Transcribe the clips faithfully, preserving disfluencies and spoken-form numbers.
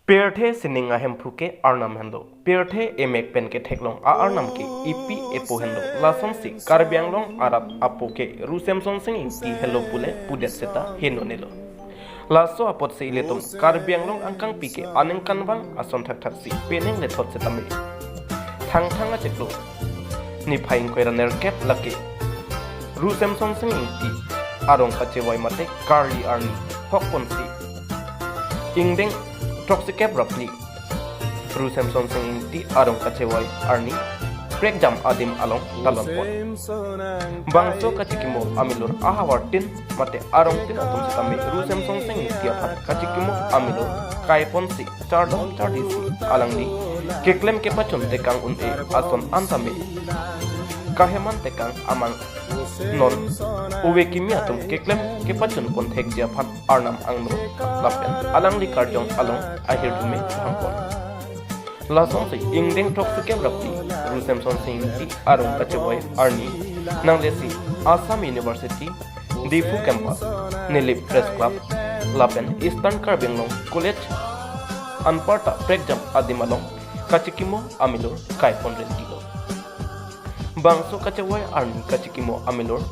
Pirthe sining ahemphu ke Arnam henlo. Pirthe emek pen ketheklong a-Arnam ke epi epo henlo. Lasonsi Karbi Anglong arat apo ke Ru Semsonsing Ingti helo pule pudet seta henonelo. Laso apotsi ilitum Karbi Anglong angkangpi ke aningkanvang ason thakthak si penang lethot setame thangthang achiklo niphai ingkoi ra nerkep lake Ru Semsonsing Ingti arong kachevoi mate karli arni hokponsi ingdeng throksikep ra phli Ru Semsonsing Ingti arong kachevoi arni prekjam adim along talonpon. Bangso kachikimo amilur ahavartin mate arongtin atum setame Ru Semsonsing Ingti aphan kachikimo amilur kaiponsi chardom chardisi alangli keklem kepachun tekang un-e ason antame kaheman tekang amang non ove kimi atum keklem kepachun ponthekji aphan Arnam angno lapen alangli karjong along ahirjume hangpon. Lasonsi ingdeng throksikep ra phli Ru Semsonsing Ingti arong kachevoi arni nanglesi Assam University Diphu campus, Nilip Press Club lapen Eastern Karbi Anglong College anparta prekjam adim along kachikimo amilur kaiponrentilo. Bangso kachevoi arni kachikimo amilur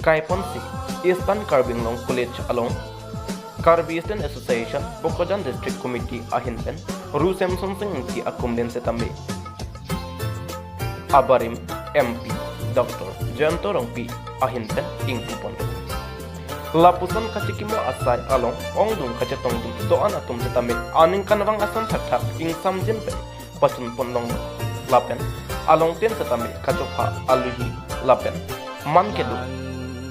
kaiponsi Eastern Karbi Anglong College along Karbi Student Association Bokajan District Committee ahin pen Ru Semsonsing Ingti akumlin setame abarim M P Doctor Jayanta Rongpi ahin pen ingpupon. Lapuson kachikimo asai along ongdung kachetongdung do-an atum setame aningkanvang ason thakthak ingsamjin pen pachunpon longlo. Lapen alongtin setame kachopha aluhi lapen man kedo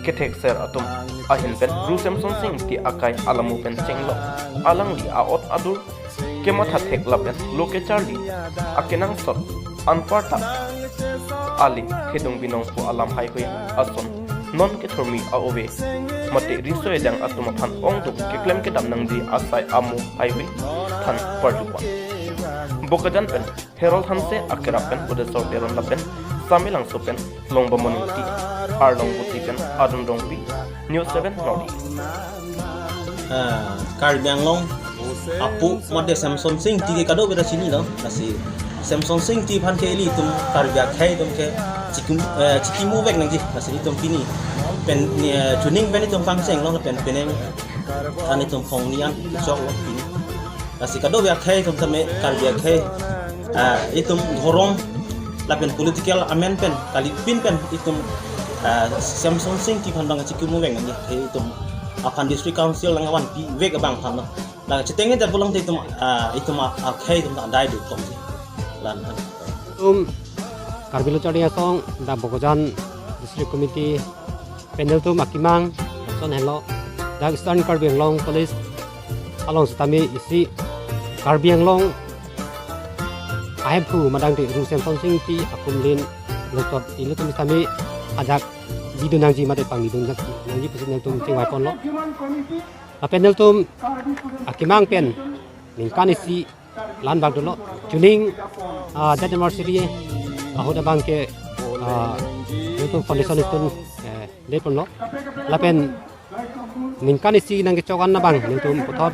kethekser atum ahin pen Ru Semsonsing Ingti akai alamo pen chenglo. Alangli aot adur kematha thek lapen lo kecharli akenangsot anparta ali thedung binong pu alam haihui ason non kethurmi a-ove mate riso ejang atum aphan ongdung keklem kedam nangji asai amo haihui than parjupon. Bokajan pen Herald Hanse akerap pen Budesor Teron lapen Samelangso pen Longbamon Ingti, Arlong Buti pen Adun Rongpi, News seven North East. Ah, Karbi Anglong apu mate Semsonsing Ingti ke kadokave ta chinilo, lasi Semsonsing Ingti aphan ke ilitum Karbi akhei atum ke chikim, eh, chikimo vek nangji, lasi ilitum pini pen, eh, chuning pen itum kangchenglo pen penang an itum phongni an choklo pini. Lasi kadokave akhei atum tame Karbi akhei, ah, itum dhorom lapen political amen pen kalipin pen itum, ah, Semsonsing Ingti aphan bang chikimo vek nangji, itum aphan District Council nangvanpi vek abang aphan lo. La cheteng-et pulang te itum, ah, itum a-, akhei atum adai dukong si. Lan han. Itum Karbi Lo Charli Asong, dak Bokajan District Committee pen nelitum akemang lason henlo, dak Eastern Karbi Anglong College along setame isi Karbi Anglong ahemphu madang te Ru Semsonsing Ingti akumlin lotop ilitum setame ajak bidun nangji mate pangni dun nangji pusi nelitum chingvaiponlo. Lapen nelitum akemang pen ningkan isi lan bak dolo. Chuning, ah, death anniversary ahut abang ke, ah, nelitum foundation stone, eh, deponlo. Lapen ningkan isi nangkechok an abang nelitum puthot,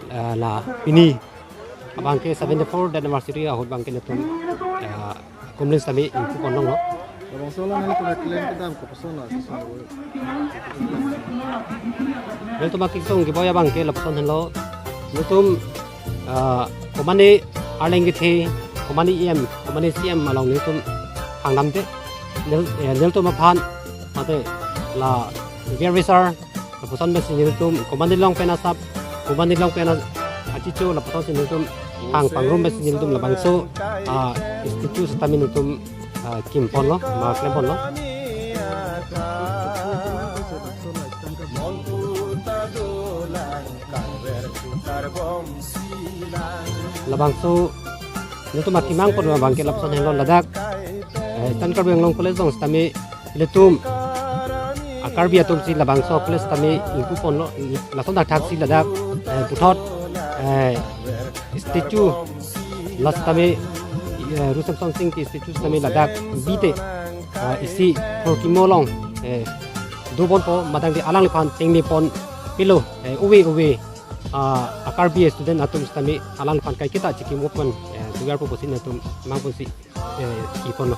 eh, la pini abang ke seventy-four death anniversary ahut abang ke nelitum, eh, kumlin setame ingpupon longlo. Labangso along nelitum keklem kedam kopuson lo, kopuson lo. Nelitum akesung keboi abang ke lapuson henlo. Nelitum, ah, komane arleng kethe, komane E M, komane C M along nelitum hangdamde. Nel-, eh, nelitum aphan mate la well wisher lapuson pensi nelitum komane along pen asap, komane along pen a-, achicho lapusonsi nelitum hang pangrum pensi nelitum labangso, ah, statue setame nelitum, ah, kimponlo, ma klemponlo. Labangso nelitum akemang pon abang ke lapuson henlo, ladak, eh, Eastern Karbi Anglong College along setame ilitum a-Karbi atum si labangso college setame ingpuponlo, lason thakthak si ladak, eh, puthot, eh, statue la setame, eh, Ru Semsonsing Ingti statue setame ladak bite, eh, isi phurkimo along, eh, doponpo madang te alangliphan tengnepon pilo, eh, ove ove ah, a-Karbi student atum sitame alang aphan kaiketa chikimo aphan, eh, tugar pusi nelitum nangponsi, eh, iponlo.